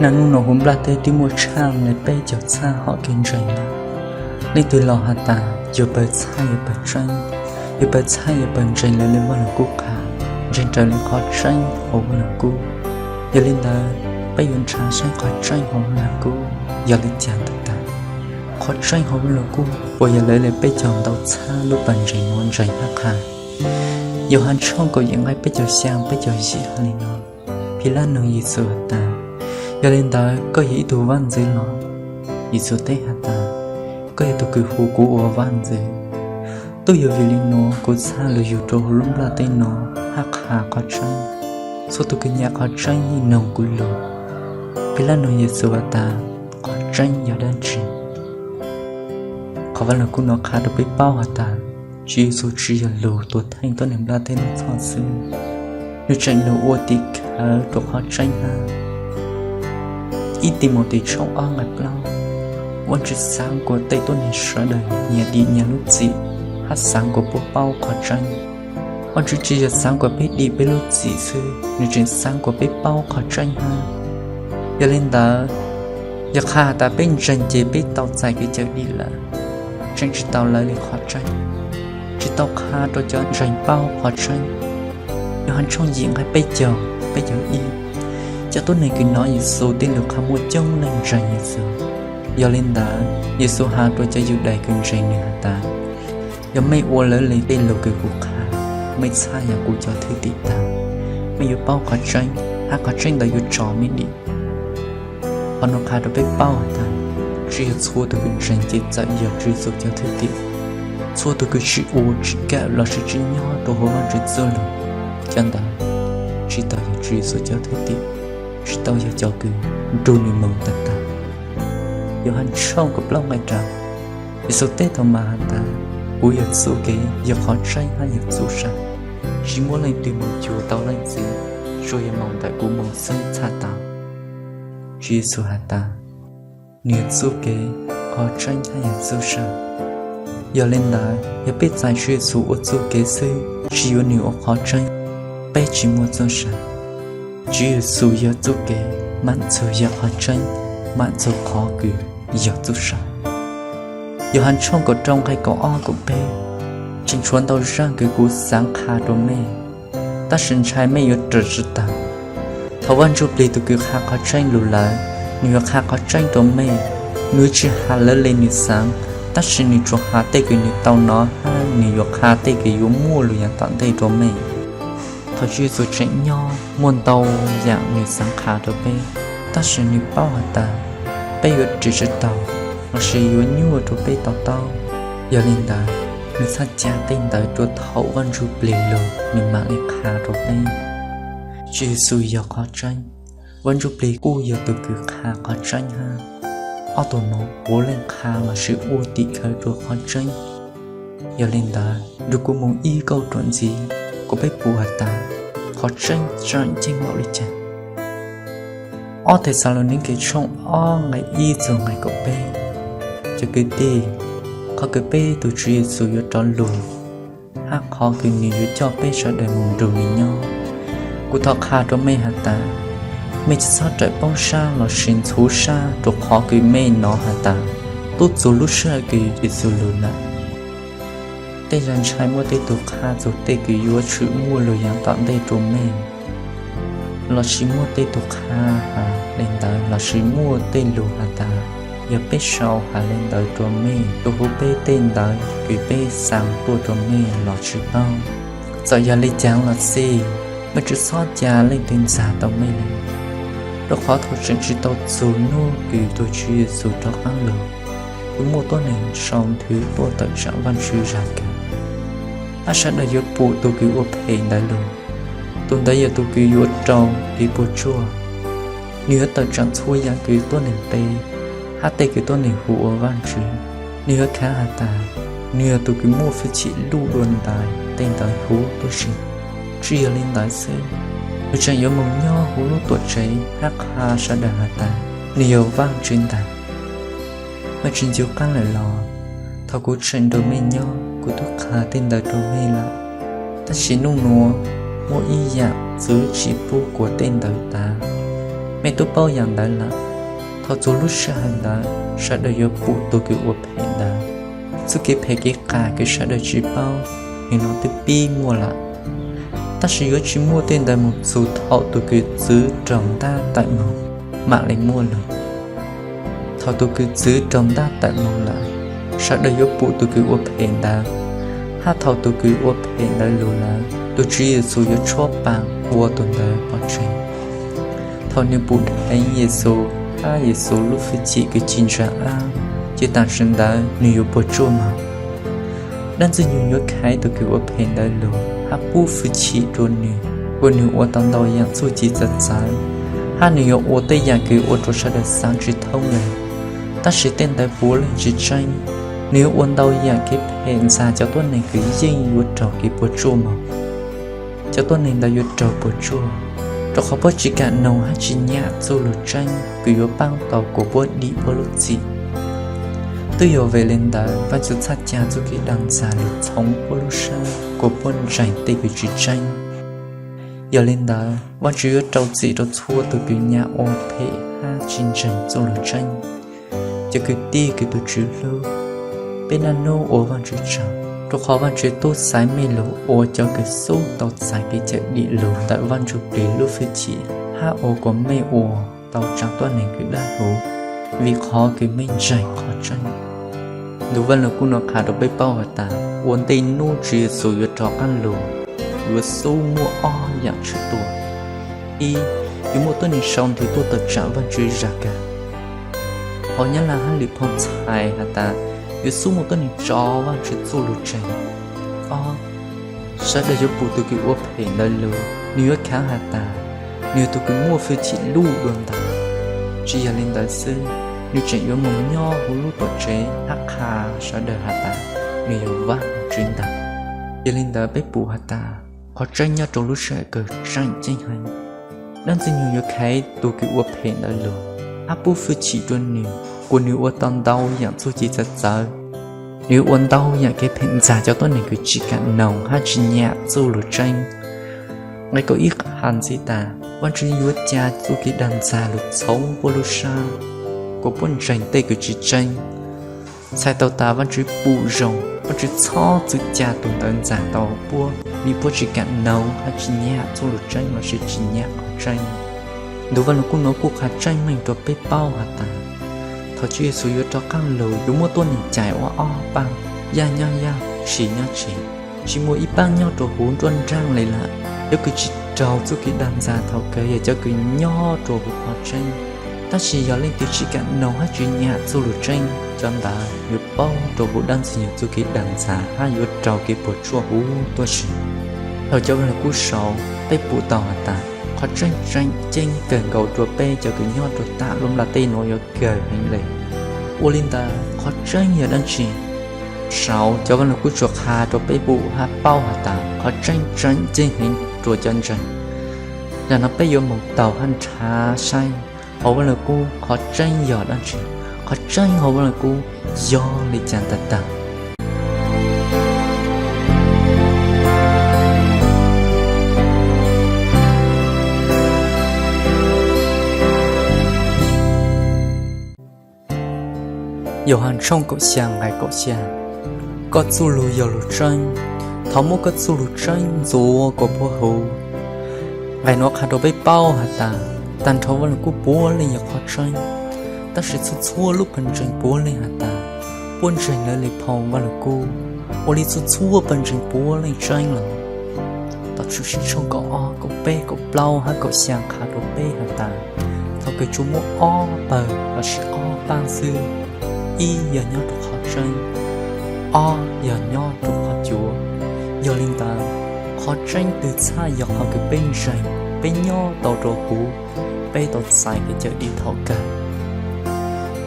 Naj nub no huv nplaj teb twb muaj tshaj li peb caug txhaj hom kev ntseeg lawm. Leej twg los has tas yuav pawg txhaj yuav pawg tseeb, yuav pawg txhaj yuav pawg ntseeg lawv li Vaj Lug Kub qha, ntseeg raws li qhov tseeb hauv Vaj Lug Kub. Yog li ntawd, peb yuav nrhav saib qhov tseeb hauv Vaj Lug Kub yog li cas ntawm tas. Qhov tseeb hauv Vaj Lug Kub puas yog lawv li peb caug ntau txhaj lub pawg ntseeg no ntseeg hab qha? Yauhas tshooj kaum yim nqai peb caug xyaa peb caug yim has li no: Philab nug Yexus has tas, Yog li ntawd koj yog ib tug vaj ntxwv los? Yexus teb has tas, Koj yog tug kws hu kuv ua vaj ntxwv. Twb yog vim li nuav kuv txhaj lug yug rua huv lub nplaj teb no hab qha qhov tseeb. Txhua tug kws nyav qhov tseeb yeej noog kuv lug. Philab nug Yexus has tas, Qhov tseeb yog dab tsi? Qhov Vaj Lug Kub no qha rua peb paub has tas, Tswv Yexus tsi yog lug tuag theej tuab neeg nplaj teb nuav txhoj xwb, nwg tseem lug ua tim khawv rua qhov tseeb hab. Ib Timautes tshooj ob nqai plaub: Vaajtswv xaav kuas tej tuab neeg sawv daws nyias dim nyias lub txim hab xaav kuas puab paub qhov tseeb. Vaajtswv tsi yog xaav kuas peb dim peb lub txim xwb, nwg tseem xaav kuas peb paub qhov tseeb hab. Yog li ntawd, yog qha has tas peb ntseeg ces peb tau txais kev cawm dim lawm, tseem tsi tau lawv li qhov tseeb, tsi tau qha rua cov ntseeg paub qhov tseeb. Yauhas tshooj yim nqai peb caug, peb caug ib: Cov tuab neeg kws nov Yexus tej lug qha muaj coob leej ntseeg Yexus. Yog li ntawd, Yexus has rua cov Yudais kws ntseeg nwg has tas, Yog mej ua lawv li tej lug kws kuv qha, mej txhaj yog kuv cov thwj tim tag. Mej yuav paub qhov tseeb, hab qhov tseeb ntawd yuav tso mej dim. Qhov nuav qha rua peb paub has tas, tsi yog txhua tug kws ntseeg ces txawm yog Tswv Yexus cov thwj tim. Txhua tug kws tsi ua tsi kawm lossis tsi nyob rua huv Vaajtswv txuj lug, cov ntawd tsi tau yog Tswv Yexus cov thwj tim, tsi tau yog cov kws nrug nwg moog tag tag. Yauhas tshooj kaum plaub nqai rau: Yexus teb Thaumas has tas, Kuv yog txuj kev, yog qhov tseeb hab yog txuj sa. Tsi muaj leej twg moog cuag tau Leej Txiv, tsuas yog moog ntawm kuv moog xwb txhaj tau. Tswv Yexus has tas, nwg yog txuj kev, qhov tseeb hab yog txuj sa. Yog li ntawd, yog peb txais Tswv Yexus ua txuj kev xwb, tsi yuav nwg ua qhov tseeb, peb tsi muaj txuj sa. Tswv Yexus yog txuj kev, Maam Txug yog qhov tseeb, Maam Txug qhov kws yog txuj sa. Yauhas tshooj kaum rau nqai kaum ob kaum peb: Tseem tshuav ntau zaaj kws kuv xaav qha rua mej, tab sis ntshai mej yuav raws tsi taug. Thaus Vaaj Ntsuj Plig tug kws qha qhov tseeb lug lawm, nwg yuav qha qhov tseeb rua mej. Nwg tsi has lawv le nwg xaav, tab sis nwg tsuas has tej kws nwg tau nov hab nwg yuav qha tej kws yuav muaj lug yaam tom ntej rua mej. Thaus Tswv Yexus tseem nyob, muaj ntau yaam nwg xaav qha rua peb, tab sis nwg paub has tas peb yuav raws tsi taug lossis yuav nyuaj rua peb to taub. Yog li ntawd, nwg txhaj ca tej ntawd rua thaus Vaaj Ntsuj Plig lug nwg maam le qha rua peb. Tswv Yexus yog qhov tseeb, Vaaj Ntsuj Plig kuj yog tug kws qha qhov tseeb hab. Ob tug nuav puav leej qha lossis ua tim khawv rua qhov tseeb. Yog li ntawd, nrug kuv moog ib kauj ruam ntxiv, kuas peb pum has tas qhov tseeb tseem ceeb npaum le caag. Ob Thexalaunikes tshooj ob nqai ib txug nqai kaum peb. Cov kwv tij, qhov kws peb tug Tswv Yexus yuav rov lug, hab qhov kws nwg yuav coj peb sawv daws moog nrug nwg nyob, kuv thov qha rua mej has tas, mej tsi xob rawm poob sab lossis ntxhuv sab rua qhov kws mej nov has tas tub txug lub sij hawm kws Yexus lug lawm. Tej zag ntshai muaj tej tug qha txug tej kws yuav tshwm muaj lug yaam tom ntej rua mej, lossis muaj tej tug qha has le ntawd lossis muaj tej lug has tas yog peb sau has le ntawd rua mej, tug huv peb tej ntawd kws peb xaa tuaj rua mej los tsi paub. Txawm yog le caag los xij, mej tsi xob ca leej twg ntxag tau mej le, rua qhov thaus tseem tsi tau txug nub kws tug Tswv Yexus rov qaab lug, kuj muaj tuab neeg sau nthwv tuaj tawm tsaam Vaajtswv zag kawg, hab sawv daws yuav pum tug kws ua phem ntawd lug. Tug ntawd yog tug kws yuav rau kev puam tsuaj. Nwg yuav tawm tsaam txhua yaam kws tuab neeg pe, hab tej kws tuab neeg hu ua Vaajtswv. Nwg yuav khaav has tas nwg yog tug kws muaj fwj chim luj dua ntais tej ntawd huv tub si. Tsi yog le ntawd xwb, nwg tseem yuav moog nyob huv lub tuam tsev hab qha sawv daws has tas nwg yog Vaajtswv ntag. Mej tsi ncu qaab lawm los? Thaus kuv tseem nrug mej nyob, kuv tub qha tej ntawd rua mej lawm. Tab sis nub nuav muaj ib yaam txwv tsi pub kuas tej ntawd tav. Mej tub paub yaam ntawd lawm. Thaus txug lub sij hawm ntawd sawv daws yuav pum tug kws ua phem ntawd. Txuj kev phem kev qas kws sawv daws tsi paub, nwg nuav twb pib muaj lawm. Tab sis yuav tsi muaj tej ntawd moog txug thaus tug kws txwv raug ntaj tawm moog, maam le muaj lug. Thaus tug kws txwv raug ntaj tawm moog lawm, sawv daws yuav pum tug kws ua phem ntawd. Hab thaus tug kws ua phem ntawd lug lawm, tug Tswv Yexus yuav tshuab paas ua tug ntawd pov tseg. Thaus nwg pum dheev Yexus hab Yexus lub fwj chim kws ci ntsa ab, ces taam sim ntawd nwg yuav puam tsuaj moog. Dlaab Ntxwg Nyoog yuav khaiv tug kws ua phem ntawd lug hab pub fwj chim rua nwg, kuas nwg ua tau ntau yaam txuj ci txawv txawv, hab nwg yuav ua tej yaam kws ua rua sawv daws xaav tsi thoob le. Tab sis tej ntawd puav leej tsi tseeb. Nwg yuav ua ntau yaam kev phem ntxag cov tuab neeg kws yeej yuav raug kev puam tsuaj moog. Cov tuab neeg ntawd yuav raug puam tsuaj, rua qhov puab tsi kam noog hab tsi nyam txuj lug tseeb kws yuav paab tau kuas puab dim puab lub txim. Twb yog vim le ntawd Vaajtswv txhaj ca txuj kev dag ntxag lug txhoov puab lub sab kuas puab ntseeg tej kws tsi tseeb. Yog le ntawd Vaajtswv yuav rau txim rua txhua tug kws nyam ua phem hab tsi ntseeg txuj lug tseeb. Cov kwv tij kws tug Tswv hlub, peb naj nub ua Vaajtswv tsaug, rua qhov Vaajtswv tub xaiv mej lug ua cov kws xub tau txais kev cawm dim lug ntawm Vaaj Ntsujplig lub fwj chim hab ua kuas mej ua tau tsaa tuab neeg kws dawb huv, vim qhov kws mej ntseeg qhov tseeb. Ntu Vaaj Lug Kub nuav qha rua peb paub has tas, ua ntej nub Tswv Yexus yuav rov qaab lug, yuav xub muaj ob yaam tshwm tuaj. Ib, yuav muaj tuab neeg sau ntawv tuaj tawm tsaam Vaajtswv zag kag. Phau Nyab Laj hab Lwm Phoo txhais has tas, yuav xub muaj tuab neeg tso Vaajtswv txuj lug tseg. Ob, sawv daws yuav pum tug kws ua phem ntawd lug, nwg yuav khaav has tas, nwg yog tug kws muaj fwj chim luj dua ntaag. Tsi yog le ntawd xwb, nwg tseem yuav moog nyob huv lub tuam tsev hab qha sawv daws has tas, nwg yog Vaajtswv ntag. Yog le ntawd peb pum has tas, qhov tseeb nyob rua lub sij hawm kawg tseem ceeb heev. Dlaab Ntxwg Nyoog yuav khaiv tug kws ua phem ntawd lug, hab pub fwj chim rua nwg kuas nwg ua tau ntau yaam txuj ci txawv txawv. Nwg yuav ua ntau yaam kev phem ntxag cov tuab neeg kws tsi kam noog hab tsi nyam txuj lug tseeb. Nqe kaum ib has ntxiv tas, Vaajtswv yuav ca txuj kev dag ntxag lug txhoov puab lub sab kuas puab ntseeg tej kws tsi tseeb. Txhais tau tas Vaajtswv pum zoo, Vaajtswv txhob txwv ca tug ntawd ntxag tau puab, vim puab tsi kam noog hab tsi nyam txuj lug tseeb lossis tsi nyam qhov tseeb. Ntu Vaaj Lug Kub nuav kuj qha tseeb meej rua peb paub has tas, thaus Tswv Yexus yuav rov qaab lug yuav muab tuab neeg cais ua ob paab, yaj nyob yaj, tshis nyob tshis. Tsi muaj ib paab nyob rua huv nruab nraab le lawm. Cov kws tsi raug txuj kev dag ntxag thaus kawg yog cov kws nyob rua huv qhov tseeb. Tab sis yog leej twg tsi kam noog hab tsi nyam txuj lug tseeb, cov ntawd yuav paub rua huv Dlaab Ntxwg Nyoog txuj kev dag ntxag hab yuav raug kev puam tsuaj huv tuab si. Thaus cov Vaaj Lug Kub saud peb pum tau has tas, qhov tseeb tseem ceeb kawg nkaus rua peb cov kws nyob rua taam lub nplaj teb nuav yuav kawg heev le. Ua le ntawd qhov tseeb yog dlaab tsi? Saud cov Vaaj Lug Kub tsuas qha rua peb pum hab paub has tas, qhov tseeb tseem ceeb heev rua cov ntseeg. Zag nuav peb yuav moog taug hab nrhav saib hauv Vaaj Lug Kub qhov tseeb yog dlaab tsi, qhov tseeb hauv Vaaj Lug Kub yog le caag taag taag. Yauhas tshooj kaum xyaa nqai kaum xyaa. Koj txuj lug yog lug tseeb. Thov muab koj txuj lug tseeb ntxuav kuas puab huv. Nqai nuav qha rua peb paub has tas, taag nrho Vaaj Lug Kub puav leej yog qhov tseeb, tab sis txhua txhua lub pawg ntseeg puav leej has tas, puab ntseeg lawv le phau Vaaj Lug Kub, ua le txhua txhua pawg ntseeg puav leej tseeb lawm. Tom Tshwm Sim tshooj kaum ob, kaum peb, kaum plaub hab kaum xyaa qha rua peb has tas, thaus kawg tsuas muaj ob pawg lossis ob paab xwb. Ib yog nyob rua qhov tseeb, ob yog nyob rua qhov cuav. Yog le ntawd, qhov tseeb twg txhaj yog qhov kws peb ntseeg, peb nyob tau rua huv, peb tau txais kev cawm dim thaum kawg.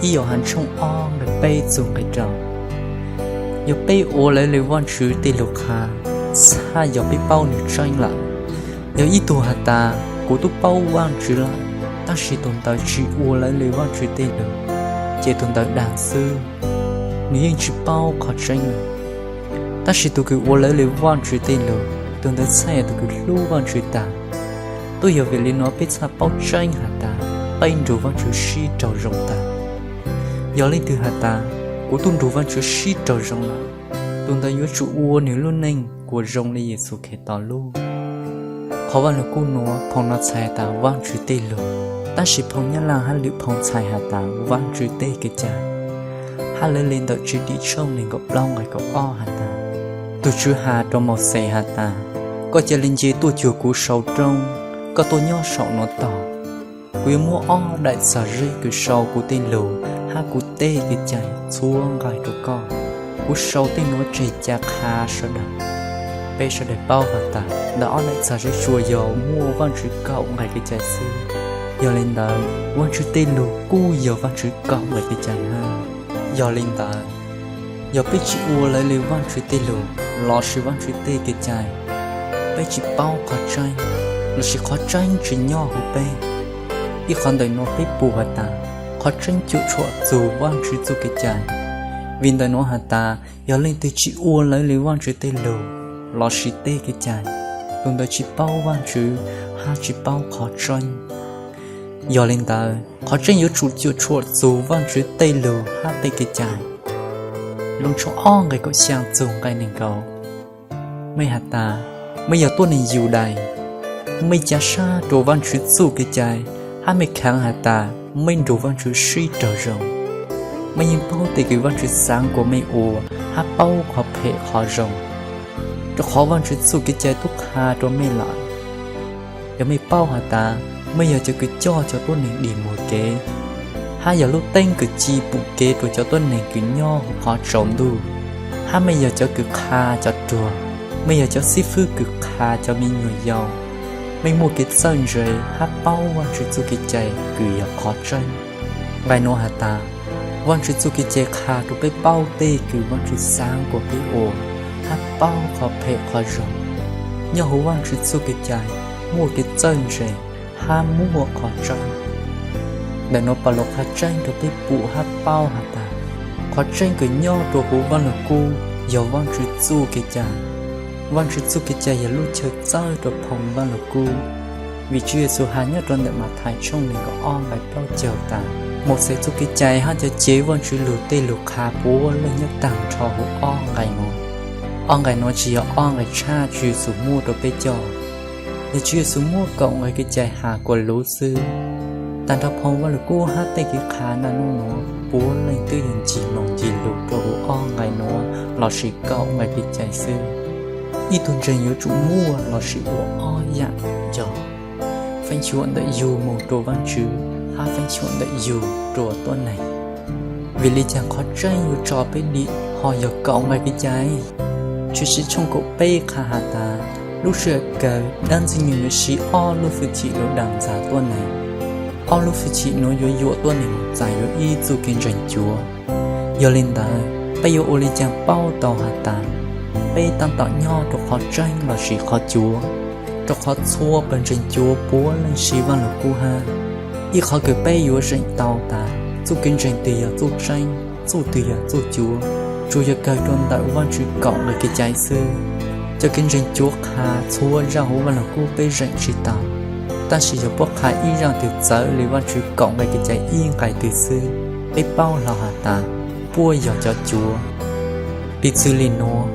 Ib Yauhas tshooj ob nqai peb txug nqai rau. Yog peb ua lawv le Vaajtswv tej lug qha, txhaj yog peb paub nwg tseeb lawm. Yog ib tug has tas, kuv tub paub Vaajtswv lawm, tab sis tug ntawd tsi ua lawv le Vaajtswv tej lug, ces tug ntawd dag xwb, nwg yeej tsi paub qhov tseeb. Tab sis tug kws ua lawv le Vaajtswv tej lug, tug ntawd txhaj yog tug kws hlub Vaajtswv taag. Twb yog vim le nuav peb txhaj paub tseeb has tas, peb nrug Vajtswv sib raug zoo tag. Yog leej twg has tas, kuv tuaj nrug Vajtswv sib raug zoo lawm, tus ntawd yuav tsum ua nws lub neej kuas zoo li Yexus Khetos lub. Qhov Vajluskub nuav phoo no txhais tas Vajtswv tej lug, tab sis phoo Nyab Laj hab lwm phoo txhais has tas Vajtswv tej kev cai, hab lawv le ntawm Tsev Dim tshooj nees nkaum plaub nqai kaum ob has tas, tug Tswv has rua Mauxes has tas, koj ca le nce tuaj cuag kuv sau roob, koj tuaj nyob saum nuav tog. Kuv yuav muab ob daim txag zeb kws sau kuv tej lug hab kuv tej kev cai txhua nqai rua koj. Kuv sau tej nuav tseg ca qha sawv daws. Peb sawv daws paub has tas ntawm ob daim txag zeb tsuas yog muaj Vajtswv kaum nqai kev cai xwb. Yog le ntawd, Vajtswv tej lug kuj yog Vajtswv kaum nqai kev cai hab. Yog le ntawd, yog peb tsi ua lawv le Vajtswv tej lug lossis Vajtswv tej kev cai, peb tsi paub qhov tseeb, lossis qhov tseeb tsi nyob huv peb. Ib qhov ntawm nuav peb pum has tas, qhov tseeb cuam tshuam txug Vajtswv txuj kev cai. Vim ntawm nuav has tas, yog leej twg tsi ua lawv le Vajtswv tej lug lossis tej kev cai, tus ntawd tsi paub Vajtswv hab tsi paub qhov tseeb. Yog le ntawd, qhov tseeb yuav tsum cuam tshuam txug Vajtswv tej lug hab tej kev cai. Loo tshooj ob nqai kaum xyaa txug nqai neeg nkaum. Mej has tas, mej yog tuab neeg Yudais, mej ca sab rua Vajtswv txuj kev cai, hab mej khaav has tas mej nrug Vajtswv sib raug zoo. Mej yeej paub tej kws Vajtswv xaav kuas mej ua, hab paub qhov phem qhov zoo, rua qhov Vajtswv txuj kev cai tub qha rua mej lawm. Yog mej paub has tas mej yog cov kws coj cov tuab neeg dim muag kev, hab yog lub teeb kws ci pum kev rua cov tuab neeg kws nyob huv qhov tsaus ntuj, hab mej yog cov kws qha cov ruag, mej yog cov xib fwb kws qha cov me nyuam yaus, mej muaj kev txawj ntse hab paub Vajtswv txuj kev cai kws yog qhov tseeb. Nqai nuav has tas, Vajtswv txuj kev cai qha rua peb paub tej kws Vajtswv xaav kuas peb ua, hab paub qhov phem qhov zoo. Nyob huv Vajtswv txuj kev cai muaj kev txawj ntse hab muaj qhov tseeb. Ntawm nuav Paulus qha tseeb rua peb pum hab paub has tas, qhov tseeb kws nyob rua huv Vajluskub yog Vajtswv txuj kev cai. Vajtswv txuj kev cai yog lub chaw txawb rua phoo Vajluskub. Vim Tswv Yexus has nyob rua ntawm Mathais tshooj neeg nkaum ob nqai plaub caug tas, Mauxes txuj kev cai hab cov cev Vajtswv lug tej lug qha puav leej nyob taag nrho huv ob nqai nuav. Ob nqai nuav tsi yog ob nqai tshaj Tswv Yexus muab rua peb coj, yog Tswv Yexus muab kaum nqai kev cai has kuas luv xwb. Taag nrho phoo Vajluskub hab tej kev qha naj nub nuav puav leej twb yog ncig moog ncig lug rua huv ob nqai nuav lossis kaum nqai kev cai xwb. Ib tug ntseeg yuav tsum muaj lossis ua ob yaam yog feeb xyuam ntawm yug moog rua Vajtswv hab feeb xyuam ntawm yug rua tuab neeg. Vim le caag qhov tseeb yuav tso peb dim ho yog kaum nqai kev cai? Tshwm Sim tshooj kaum peb qha has tas, lub sij hawm kawg dlaab Ntxwg Nyoog yuav siv ob lub fwj chim lug dag ntxag tuab neeg. Ob lub fwj chim nuav yuav yuam tuab neeg moog txais yuav ib txuj kev ntseeg cuav. Yog le ntawd, peb yuav ua le caag paub tau has tas peb taab tom nyob rua qhov tseeb lossis qhov cuav? Rua qhov txhua pawg ntseeg cuav puav leej siv Vajluskub hab. Ib qhov kws peb yuav zeem tau tas txuj kev ntseeg twg yog txuj tseeb, txuj twg yog txuj cuav, tsuas yog kawg rua ntawm Vajtswv kaum nqai kev cai xwb. Cov kev ntseeg cuav qha txhua zaaj huv Vajluskub peb zeem tsi tau, tab sis yog puab qha ib zaaj twg txawv le Vajtswv kaum nqai kev cai ib nqai twg xwb, peb paub hlo has tas puab yog cov cuav. Piv txwv le nuav,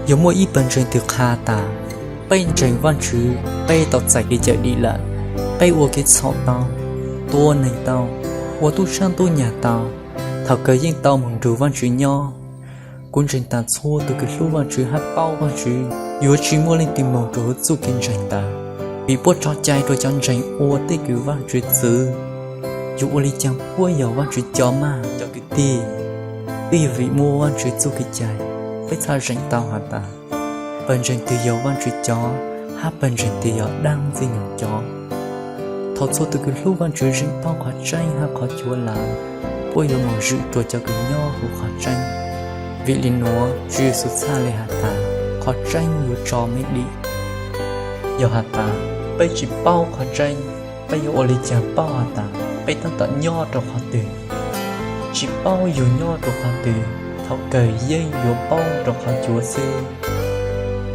yog muaj ib pawg ntseeg twg qha tas, peb ntseeg Vajtswv, peb tau txais kev cawm dim lawm, peb ua kev txhaum tau, tua neeg tau, ua tub sab tub nyag tau, thaum kawg yeej tau moog nrug Vajtswv nyob. Kuv ntseeg tas txhua tug kws hlub Vajtswv hab paub Vajtswv yuav tsi muaj leej twg moog rua huv txuj kev ntseeg ntawd, vim puab tso cai rua cov ntseeg ua tej kws Vajtswv txwv. Yug ua le caag puab yog Vajtswv cov maj cov kwv tij? Twb yog vim muaj Vajtswv txuj kev cai, peb txhaj zeem tau has tas pawg ntseeg twg yog Vajtswv cov hab pawg ntseeg twg yog dlaab Ntxwg Nyoog cov. Thaum txhua tug kws hlub Vajtswv zeem paub qhov tseeb hab qhov cuav lawm, puab yuav moog zwm rua cov kws nyob huv qhov tseeb. Vim le nuav Tswv Yexus txhaj le has tas qhov tseeb yuav tso mej dim. Yog has tas peb tsi paub qhov tseeb, peb yuav ua le caag paub has tas peb taab tom nyob rua qhov twg? Tsi paub yug nyob rua qhov twg, thaum kawg yeej yuav paub rua qhov cuav xwb.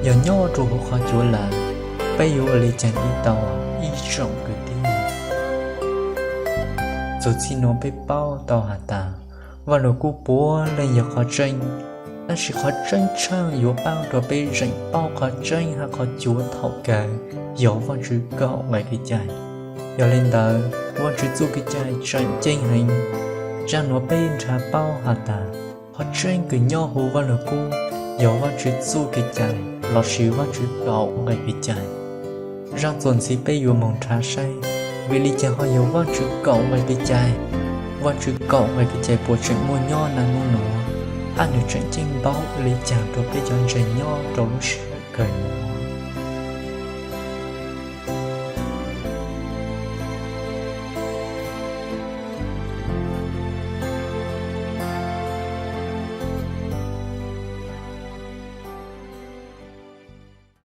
Yog nyob rua huv qhov cuav lawm, peb yuav ua le caag dim tau ib tsoom kwv tij? Txuas txij nuav peb paub tau has tas, Vaaj Lug Kub puav leej yog qhov tseeb, tab sis qhov tseeb tshaaj yuav pab rua peb zeem paub qhov tseeb hab qhov cuav thaum kawg yog Vaajtswv kaum nqe kev cai. Yog le ntawd, Vaajtswv txuj kev cai tseem ceeb heev. Zaaj nuav peb nrhav paub has tas, qhov tseeb kws nyob huv Vaaj Lug Kub yog Vaajtswv txuj kev cai lossis Vaajtswv kaum nqe kev cai. Zaaj txuas ntxiv peb yuav moog nrhav saib, vim le caag ho yog Vaajtswv kaum nqe kev cai? Vaajtswv kaum nqe kev cai puas tseem muaj nyob naj nub nuav? Hab nwg tseem ceeb npaum le caag rua peb cov ntseeg nyob rua lub sij hawm kawg?